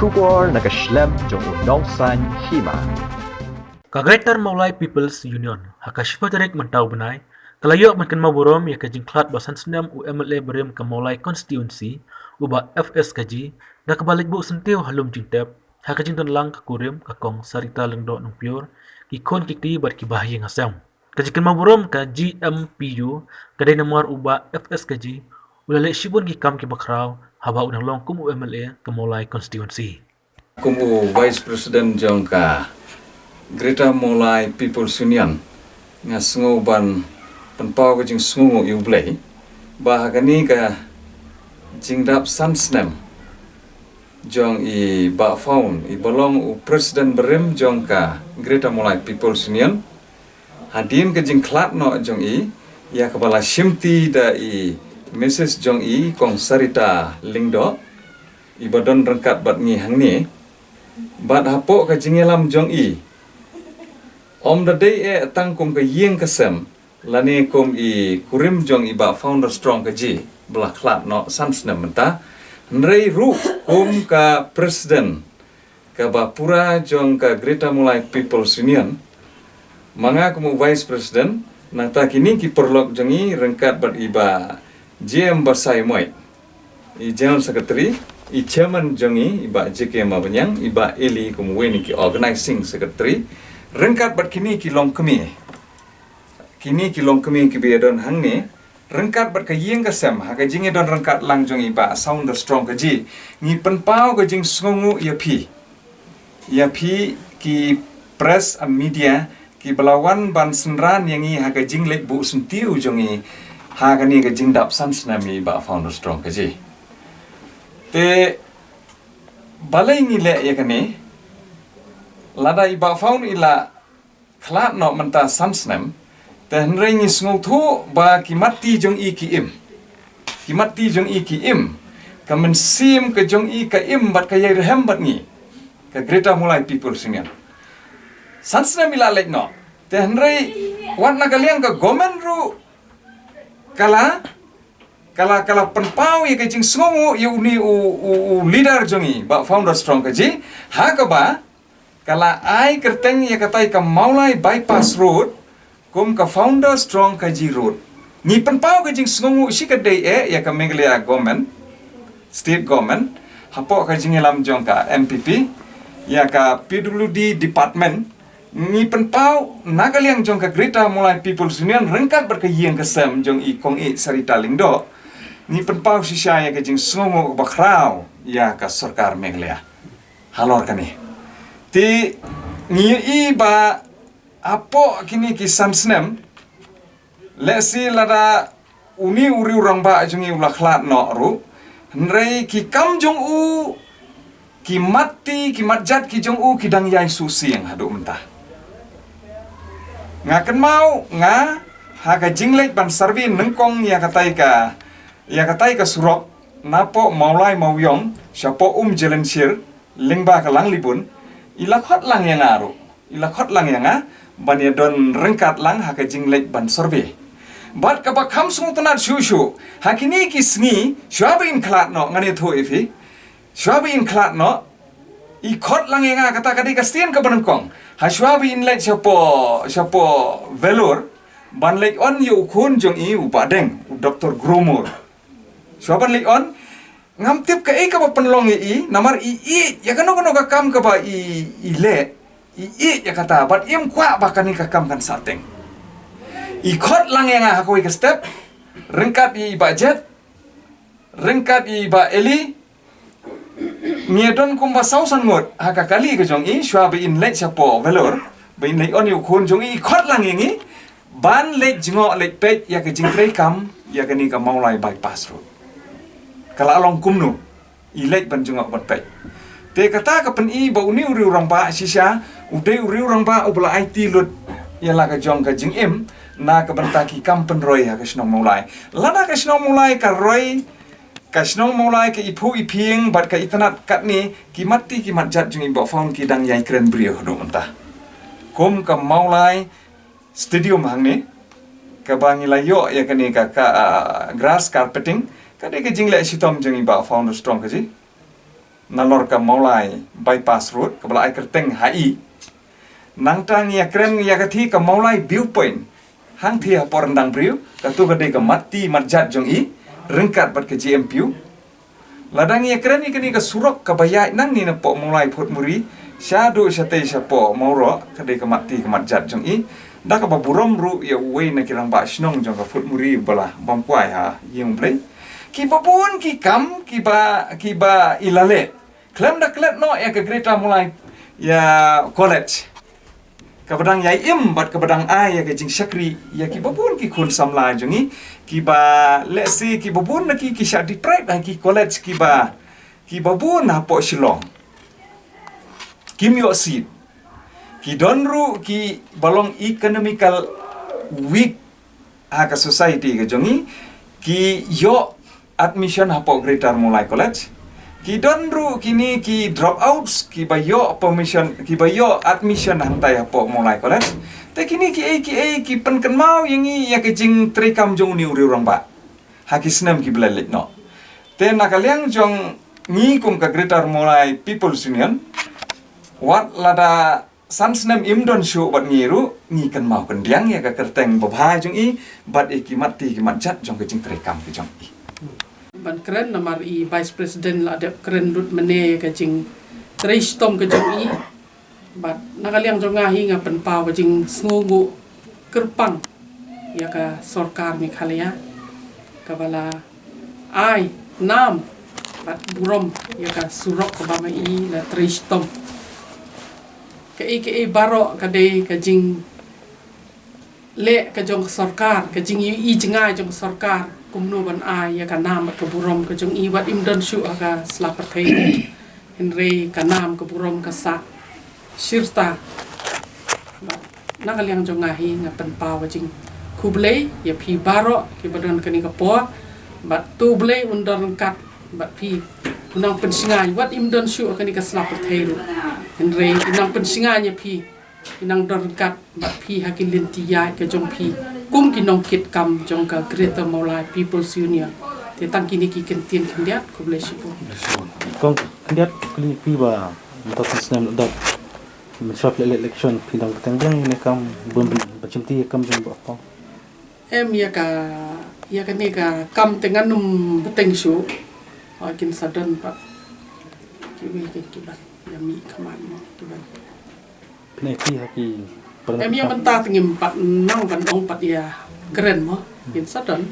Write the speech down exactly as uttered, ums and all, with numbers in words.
Khubor na ka shlem jong u nongsan hima. Ka Greater Mawlai People's Union ha ka shiphew tarik mynta u bnai ka la ïoh ban kynmaw burom ïa ka jingkhlad ba san snem u M L A barim ka Mawlai Constituency, u Bah F S Kaji, da kaba leit buh syntiew ha lum jingtep ha ka jingdon lang ka kurim ka Kong Sarita Lyngdoh Nongpyiur, ki khun ki kti bad ki bahaïing hasem. Ka jingkynmaw burom ka G M P U ka dei namar u Bah F S Kaji u la leh shibun ki kam kiba khraw haba u dang long kum u M L A ka Mawlai Constituency. Kum u Vice President jong ka Greater Mawlai People's Union, nga sngew ban pynpaw ka jingsngewnguh ïa U Blei ba ha kane ka jingdap san snem jong i Bah Faun, iba long u President barim jong ka Greater Mawlai People's Union, hadien ka jingkhlad noh jong i, ïa kaba la shimti da i Missus jong i, Kong Sarita Lyngdoh, iba don ryngkat bad ngi hangne, bad hapoh ka jingïalam jong i, ym da dei eh tang kum ka ïing ka sem lane kum i kurim jong i Bah Founder Strong Kaji ba la khlad noh san snem mynta, hynrei ruh kum ka President kaba pura jong ka Greater Mawlai People's Union, ma nga kum u Vice President, nangta kine ki paralok jong i ryngkat bad i Bah J M Basaiawmoit, i General Secretary, i Chairman jong i, i Bah J K Mawbaniang, i Bah Eli kum uwei na ki Organizing Secretary, ryngkat bad kine ki longkmie. Kine ki longkmie kiba ïadon hangne, ryngkat bad ka ïing ka sem, ha ka jingïadon ryngkat lang jong i Bah Founder Strong Kaji, ngi pynpaw ka jingsngewnguh ïa phi, ïa phi ki press and media kiba la wan ban synran ïa ngi ha ka jingleit buh syntiew jong i ha kane ka jingdap san snem i Bah Founder Strong Kaji. Te balei ngi leh ïa kane? Lada i Bah Faun i la khlad noh mynta san snem, te hynrei ngi sngewthuh ba ki mat ti jong i ki im. Ki mat ti jong i ki im. Ka mynsiem ka jong i ka im bad ka ïai rhem bad ngi, ka Greater Mawlai People's Union. San snem i la leit noh, te hynrei wat na ka liang ka government ruh ka la, ka la, ka la pynpaw ïa ka jingsngewnguh ïa une u, u, u leader jong i, Bah Founder Strong Kaji, ha kaba ka la ai kyrteng ïa katai ka Mawlai Bypass Road kum ka Founder Strong Kaji Road. Ngi pynpaw ka jingsngewnguh shikatdei eh ïa ka Meghalaya government, state government, hapoh ka jingïalam jong ka M P P, ïa ka P W D department. Ngi pynpaw na ka liang jong ka Greater Mawlai People's Union ryngkat bad ka ïing ka sem jong i Kong i Sarita Lyngdoh, ngi pynpaw shisha ïa ka jingsngewnguh kaba khraw ïa ka sorkar Meghalaya halor kane. Te ngi ïohi ba hapoh kine ki san snem, lehse lada une u riewrangbah jong i u la khlad noh ruh, hynrei ki kam jong u, ki mat ti, ki mat jat ki jong u ki dang ïai shu siang haduh mynta. Nga kynmaw nga, ha ka jingleit ban survey nyngkong ïa katai ka, ïa katai ka surok napoh Mawlai Mawiong shapoh Umjylynshire, lyngba ka Langlibun, i la khot lang ïa nga ruh. I la khot lang ïa nga ban ïadon ryngkat lang ha ka jingleit ban survey. Bad kaba kham sngewtynnat shuh shuh, ha kine ki sngi shuwa ba in khlad noh, ngan ïathuh ïa phi, shuwa ba in khlad noh, i khot lang ïa nga, kata ka dei ka sien kaba nyngkong. Ha shuwa ba in leit shapoh, shapoh Vellore ban leit on ïa u khun jong i u Bah Deng, u Doktor Grumore. Shuwa ban leit on, ngam tip kaei kaba pynlong ïa i, namar i ïeit ïa kano kano ka kam kaba i, i leh, i ïeit ïa kata, bad im kwah ba kane ka kam kan sah teng. I khot lang ïa nga ha kawei ka step, ryngkat i Bah Jet, ryngkat i Bah Eli, ngi ïadon kumba saw san ngut ha ka kali ka jong i, shuwa ba in leit shapoh Vellore, ba in leit on ïa u khun jong i, i khot lang ïa ngi ban leit jngoh leit peit ïa ka jingtrei kam ïa kane ka Mawlai Bypass Road. Ka la long kumno, i leit ban jngoh ban peit. Te kata ka pyni ba une u riewrangbah shisha u dei u riewrangbah uba la aiti lut ïa la ka jong ka jingim na ka bynta ki kam pynroi ha ka shnong Mawlai. Lada ka shnong Mawlai ka roi, ka shnong Mawlai ka iphuh iphieng bad ka itynnad katne, ki mat ti ki mat jat jong i Bah Faun ki dang ïai kren briew haduh mynta. Kum ka Mawlai Stadium hangne, kaba ngi la ïoh ïa kane ka, ka, ah, grass carpeting, ka dei ka jingleh shitom jong i Bah Founder Strong Kaji. nalor ka Mawlai Bypass Road, kaba la ai kyrteng ha i. Nangta ngi ïakren ïa kathie ka Mawlai Viewpoint, hangthie hapoh Randang Briew, kato ka dei ka mat ti mat jat jong i, ryngkat bad ka J M P U. Lada ngi ïakren ïa kane ka surok kaba ïaid nangne napoh Mawlai Photmuri, shaduh shatei shapoh Mawroh, ka dei ka mat ti ka mat jat jong i. Da kaba burom ruh ïa uwei na ki rangbah shnong jong ka Photmuri ba la bam kwai ha ïing U Blei. Kiba bun ki kam, kiba, kiba i la leh. Khlem da klet noh ïa ka Greater Mawlai, ïa college. Kaba dang ïai im, bad kaba dang ai ïa ka jingshakri ïa kiba bun ki khun samla jong i, kiba, let's say, kiba bun na ki, ki shah deprive ha ki college kiba, kiba bun hapoh Shillong. Kim ïoh seat. Ki don ruh kiba long economical weak ha ka society ka jong i, ki ïoh admission hapoh Greater Mawlai College. Ki don ruh kine ki dropouts, kiba ïoh permission, kiba ïoh admission hangtai hapoh Mawlai College. Te kine kiei kiei ki pynkynmaw ïa ngi ïa ka jingtreikam jong une u riew rangbah ha ki snem kiba la leit noh. Te na ka liang jong ngi kum ka Greater Mawlai People's Union, wat lada san snem im don shuh bad ngi ruh, ngi kynmaw kyndiang ïa ka kyrteng babha jong i, bad ïa ki mat ti ki mat jat jong ka jingtreikam ka jong i. Ban kren namar i Vice President la dep kren lut mynne ïa ka jingtrei shitom ka jong i. Bad na ka liang jong nga hi nga pynpaw ka jingsngewnguh kyrpang ïa ka sorkar Meghalaya, kaba la ai nam bad burom ïa ka surok kaba ma i la trei shitom. Kaei kaei baroh ka dei ka jingleh ka jong ka sorkar, ka jingïohi jngai jong ka sorkar, kumno ban ai ïa ka nam bad ka burom ka jong i, wat im don shuh ha ka sla pyrthei. Hynrei ka nam ka burom ka sah shirta. Bad na ka liang jong nga hi nga pynpaw ka jingkhublei ïa phi baroh kiba don kane ka por. Bad to U Blei un don ryngkat bad phi, u nang pynshngaiñ, wat im don shuh ha kane ka sla pyrthei ruh. Hynrei u nang pynshngaiñ ïa phi, u nang don ryngkat bad phi ha ki lynti ïaid ka jong phi kum ki nongkitkam jong ka Greater Mawlai People's Union. Te tang kine ki kyntien khyndiat, khublei shibun. Kong khyndiat, kuli phi ba mynta san snem dap, mynshuwa phi leh election phi dang bteng biang ïa kane ka kam, bym, bym shim ti ïa ka kam jong ba ko. Em, ïa ka, ïa kane ka kam te ngan ym bteng shuh. Hooid, kin sa don pat kiwei ki, kiban ïa mih khmat mo, kiban. Pynai phi ha ki Em, ïa mynta te ngim pat nang ban ong pat ïa kren mo, kin sa don.